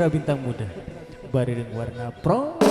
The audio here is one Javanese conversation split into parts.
Putra Bintang Muda bareng Warna Pro.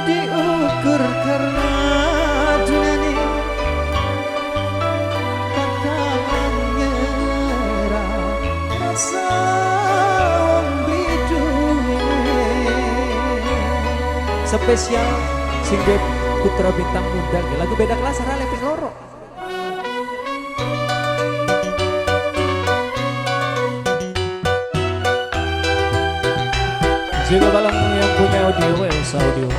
Diukur karena dunia kakang nyerah rasa wong beli duwe. Spesial sing Putra Bintang Muda lagu beda kelas ora leping loro. Juga balong yang punya audio, Elsa audio.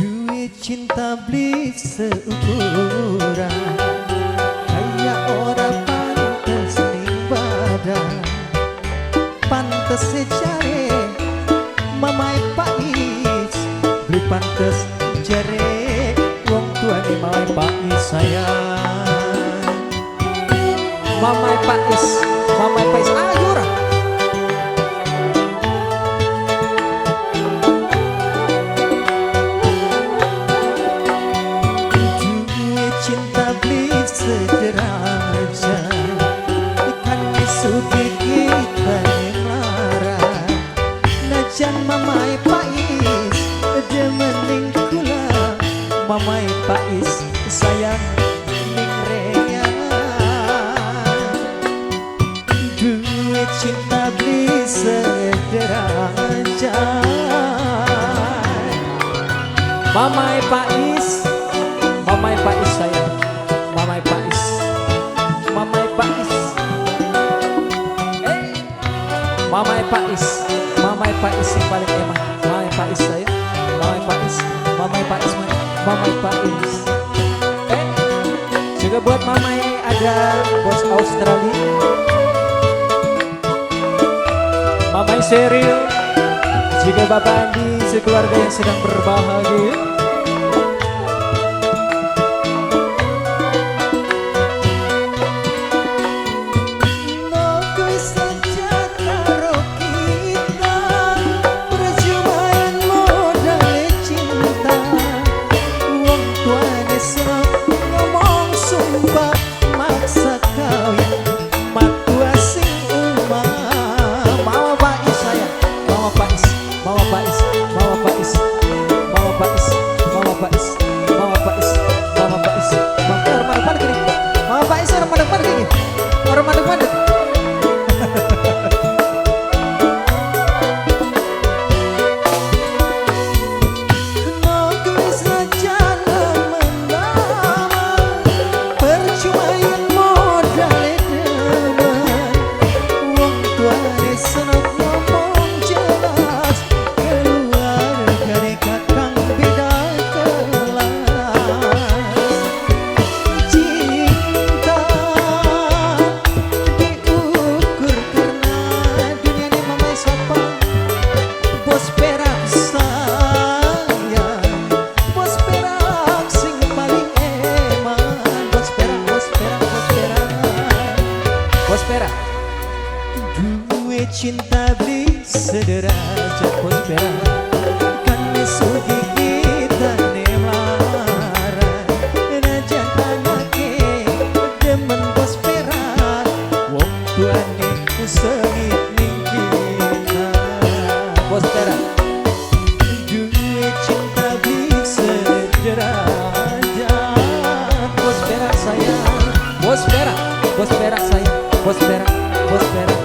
Duit cinta beli seukuran, kayak ora pantes ning badan. Pantes jare mamai Pais, beli pantes jare wong tuane Mamai Pais sayang. Mamai Pais, Mamai Pais ayo ora. Duit cinta beli sederajat, ikan sugih kita melarat. Najan mamai Pais demening kula, mamai Pais sayang ning rea. Duit cinta beli sederajat. Mamai Pais, Mamai Pais sayang, Mamai Pais, Mamai Pais, Mamai Pais, Mamai Pais yang paling enak, Mamai Pais sayang, Mamai Pais, Mamai Pais, Mamai Pais. Juga buat Mamai ada bos Australia, Mamai Seril, juga Bapak Andi sekeluarga yang sedang berbahagia. Duit cinta beli sederajat bos perak, kan sugih kita melarat. Najan anake demen bos perak, wong tuane sengit ning kita. Bos perak. Duit cinta beli sederajat bos perak sayang, bos perak, bos perak sayang, bos perak, bos perak.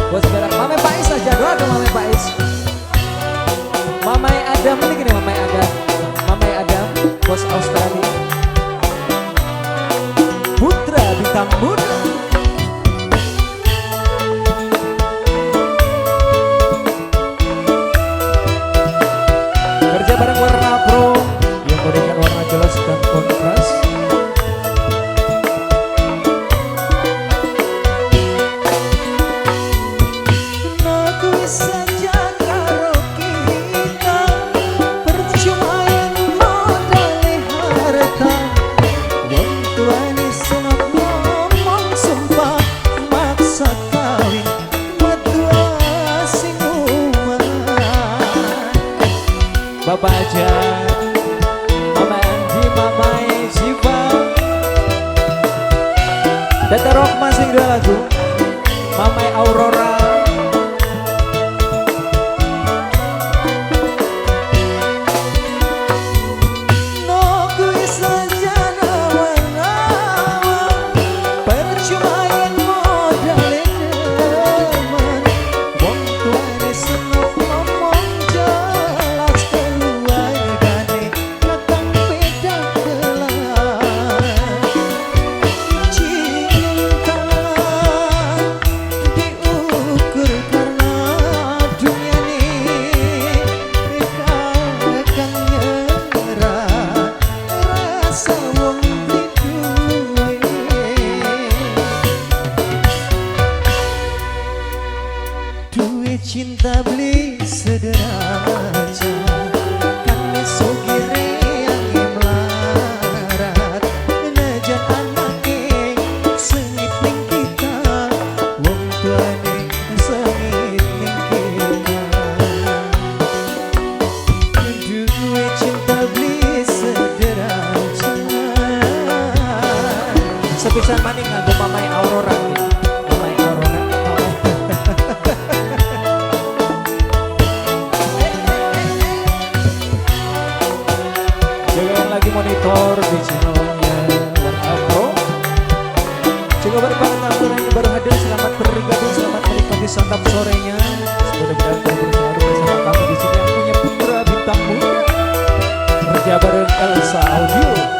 Bos perak, Mamai Pais aja, doa dong Mamai Pais. Mamai Adam ini gini, Mamai Adam, Mamai Adam, bos Australia. Putra Bintang Muda. Kerja bareng Warna Pro yang memberikan warna jelas dan kontras. Bapak aja, Mama Anji, Mama Ziva, Tete Rohma sing dua lagu, Mama Aurora. Cinta beli sederajat kan sugire yang melarat najan anake sengit ning kita wong tuane sengit ning kita duwe cinta beli sederajat. Sepisan maning nganggo Mamai Aurora. Mamai Aurora. Juga yang lagi monitor di channelnya Warna Pro. Juga bagi para tamu yang baru hadir, selamat bergabung, selamat menikmati santap sorenya. Mudah-mudahan terhibur selalu bersama kami di sini yang punya putra bintang muda. Kerja bareng Elsa Audio.